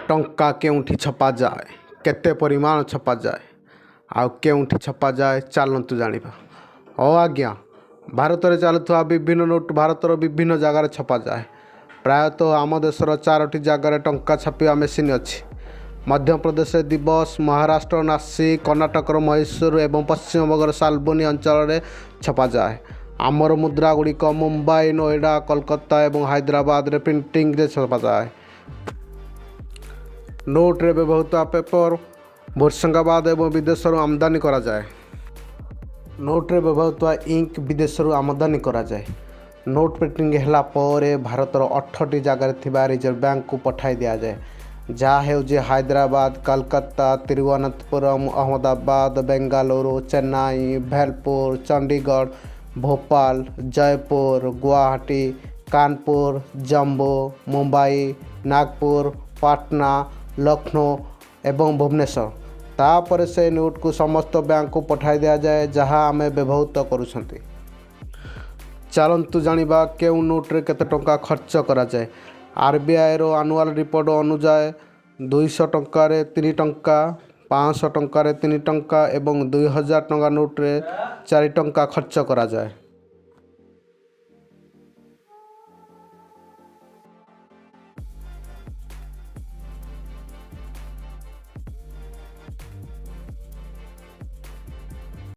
ଟଙ୍କା କେଉଁଠି ଛପାଯାଏ, କେତେ ପରିମାଣ ଛପାଯାଏ ଆଉ କେଉଁଠି ଛପାଯାଏ, ଚାଲନ୍ତୁ ଜାଣିବା। ହଁ ଆଜ୍ଞା, ଭାରତରେ ଚାଲୁଥିବା ବିଭିନ୍ନ ନୋଟ୍ ଭାରତର ବିଭିନ୍ନ ଜାଗାରେ ଛପାଯାଏ। ପ୍ରାୟତଃ ଆମ ଦେଶର ଚାରୋଟି ଜାଗାରେ ଟଙ୍କା ଛାପିବା ମେସିନ୍ ଅଛି। ମଧ୍ୟପ୍ରଦେଶରେ ଦିବସ, ମହାରାଷ୍ଟ୍ର ନାସିକ, କର୍ଣ୍ଣାଟକର ମହୀଶୂର ଏବଂ ପଶ୍ଚିମବଙ୍ଗର ଶାଲବୋନି ଅଞ୍ଚଳରେ ଛପାଯାଏ। ଆମର ମୁଦ୍ରା ଗୁଡ଼ିକ ମୁମ୍ବାଇ, ନୋଏଡ଼ା, କୋଲକାତା ଏବଂ ହାଇଦ୍ରାବାଦରେ ପ୍ରିଣ୍ଟିଂରେ ଛପାଯାଏ। ନୋଟ୍ରେ ବ୍ୟବହୃତ ପେପର ହୋଶଙ୍ଗାବାଦ ଏବଂ ବିଦେଶରୁ ଆମଦାନୀ କରାଯାଏ। ନୋଟ୍ରେ ବ୍ୟବହୃତ ଇଙ୍କ ବିଦେଶରୁ ଆମଦାନୀ କରାଯାଏ। ନୋଟ୍ ପ୍ରିଣ୍ଟିଂ ହେଲା ପରେ ଭାରତର 8ଟି ଜାଗାରେ ଥିବା ରିଜର୍ଭ ବ୍ୟାଙ୍କକୁ ପଠାଇ ଦିଆଯାଏ, ଯାହା ହେଉଛି ହାଇଦ୍ରାବାଦ, କୋଲକାତା, ତିରୁବନନ୍ତପୁରମ, ଅହମ୍ମଦାବାଦ, ବେଙ୍ଗାଲୁରୁ, ଚେନ୍ନାଇ, ଭେଲପୁର, ଚଣ୍ଡିଗଡ଼, ଭୋପାଳ, ଜୟପୁର, ଗୁଆହାଟୀ, କାନପୁର, ଜମ୍ମୁ, ମୁମ୍ବାଇ, ନାଗପୁର, ପାଟନା, ଲକ୍ଷ୍ନୌ ଏବଂ ଭୁବନେଶ୍ୱର। ତାପରେ ସେ ନୋଟ୍କୁ ସମସ୍ତ ବ୍ୟାଙ୍କକୁ ପଠାଇ ଦିଆଯାଏ, ଯାହା ଆମେ ବ୍ୟବହୃତ କରୁଛନ୍ତି। ଚାଲନ୍ତୁ ଜାଣିବା କେଉଁ ନୋଟ୍ରେ କେତେ ଟଙ୍କା ଖର୍ଚ୍ଚ କରାଯାଏ। ଆର୍ବିଆଇର ଆନୁଆଲ୍ ରିପୋର୍ଟ ଅନୁଯାୟୀ 200 ଟଙ୍କାରେ 3 ଟଙ୍କା, 500 ଟଙ୍କାରେ 3 ଟଙ୍କା ଏବଂ 2000 ଟଙ୍କା ନୋଟ୍ରେ 4 ଟଙ୍କା ଖର୍ଚ୍ଚ କରାଯାଏ।